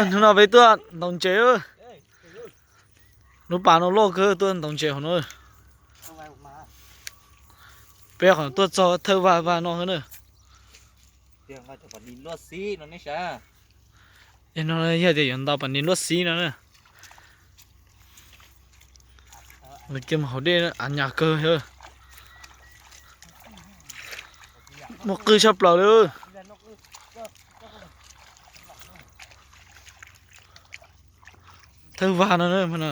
Hnub no peb tuaj ntaus ntses. Lub pas no loj kawg, tuaj ntaus ntses hauv no. Peb qhov tuaj txog thawj vag vag no na. No yog tias yuav ntaus pas nis luaj xib no na. Nws kiag mus hauv dej av nyas kawg. Muaj qwj tshaj plaws li. Thawj vag no na.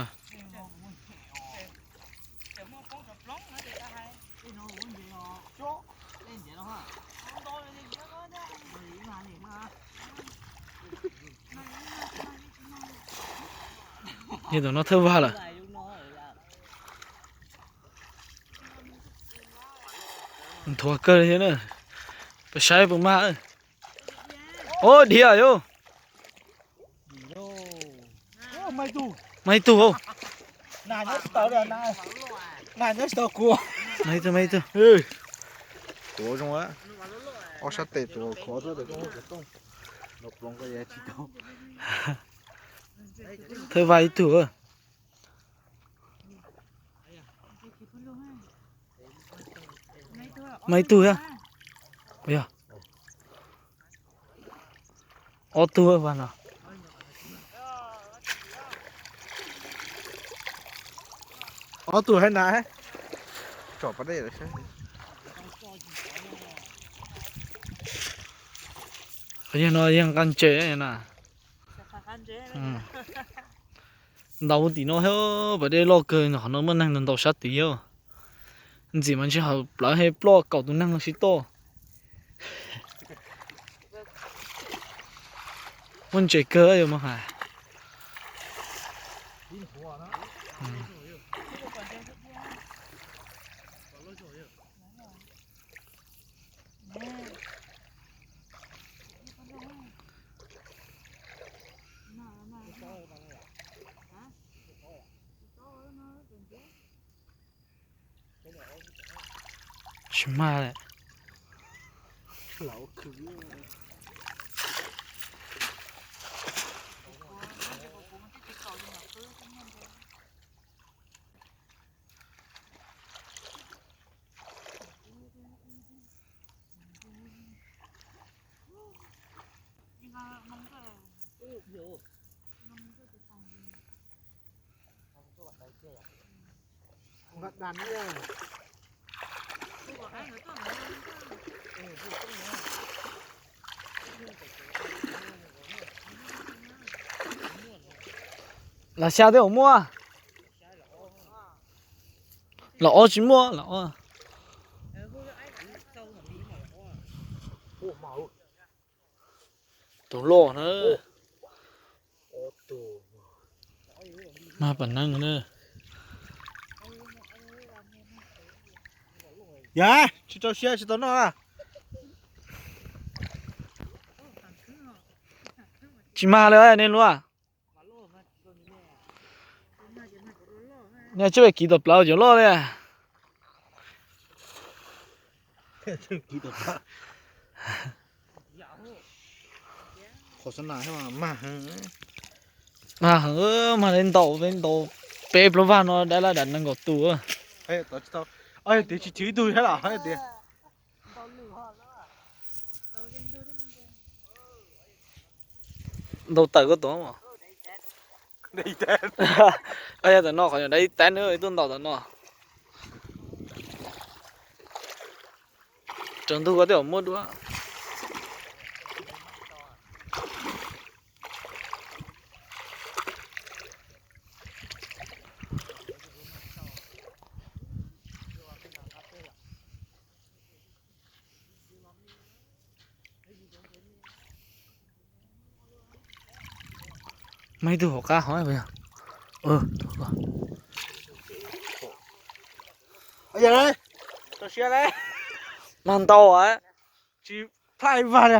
Yog tom no thawj vag lawm. Nthuav kawg li thiab na. Peb saib puas mag. Ov, dhia yog. Mag ib tug. Mag ib tug. Mag ib tug, mag ib tug. Tuav zoo, ob sab tes tuav khov. Thawj vag ib tug. Mag ib tug thiab. Yog ob tug vag no. Ob tug hab na. Tsom pas dej. Yog no yog nqa ntses na. Ntaus tim no thiab, pas dej loj kawg, qhov no muaj neeg ntaus sab tid. Ntxim mas ntshe hauv plawv he ploj kaum tus neeg los sib toj. Muaj ntses kawg yuav mus hais. Tsis mag li. Lam xya twb muaj. Los ob tsis muaj los. Tus loj na. Mag pas neeg na. Yog tsis rau siab tsis tau noj. Tsis mag li nej lub. Nej tsis pom kiv tom plawv cov loj li. Qhov xab nas mag heev. Mag heev, mag li ntaus, li ntaus peb plaub vag no dab laj dam nees nkaum tus. Tias tsis thwv ib tug thiab los tias. Ntaus tawm koj tuav mas. Yog tam no qhov nyuam dab ib tab nws tuaj ntaus tam no. Tsaus ntuj koj twb muab dua. Muaj ib tug hauv qab hov. Mag ntau, tsis plaj ib vag li.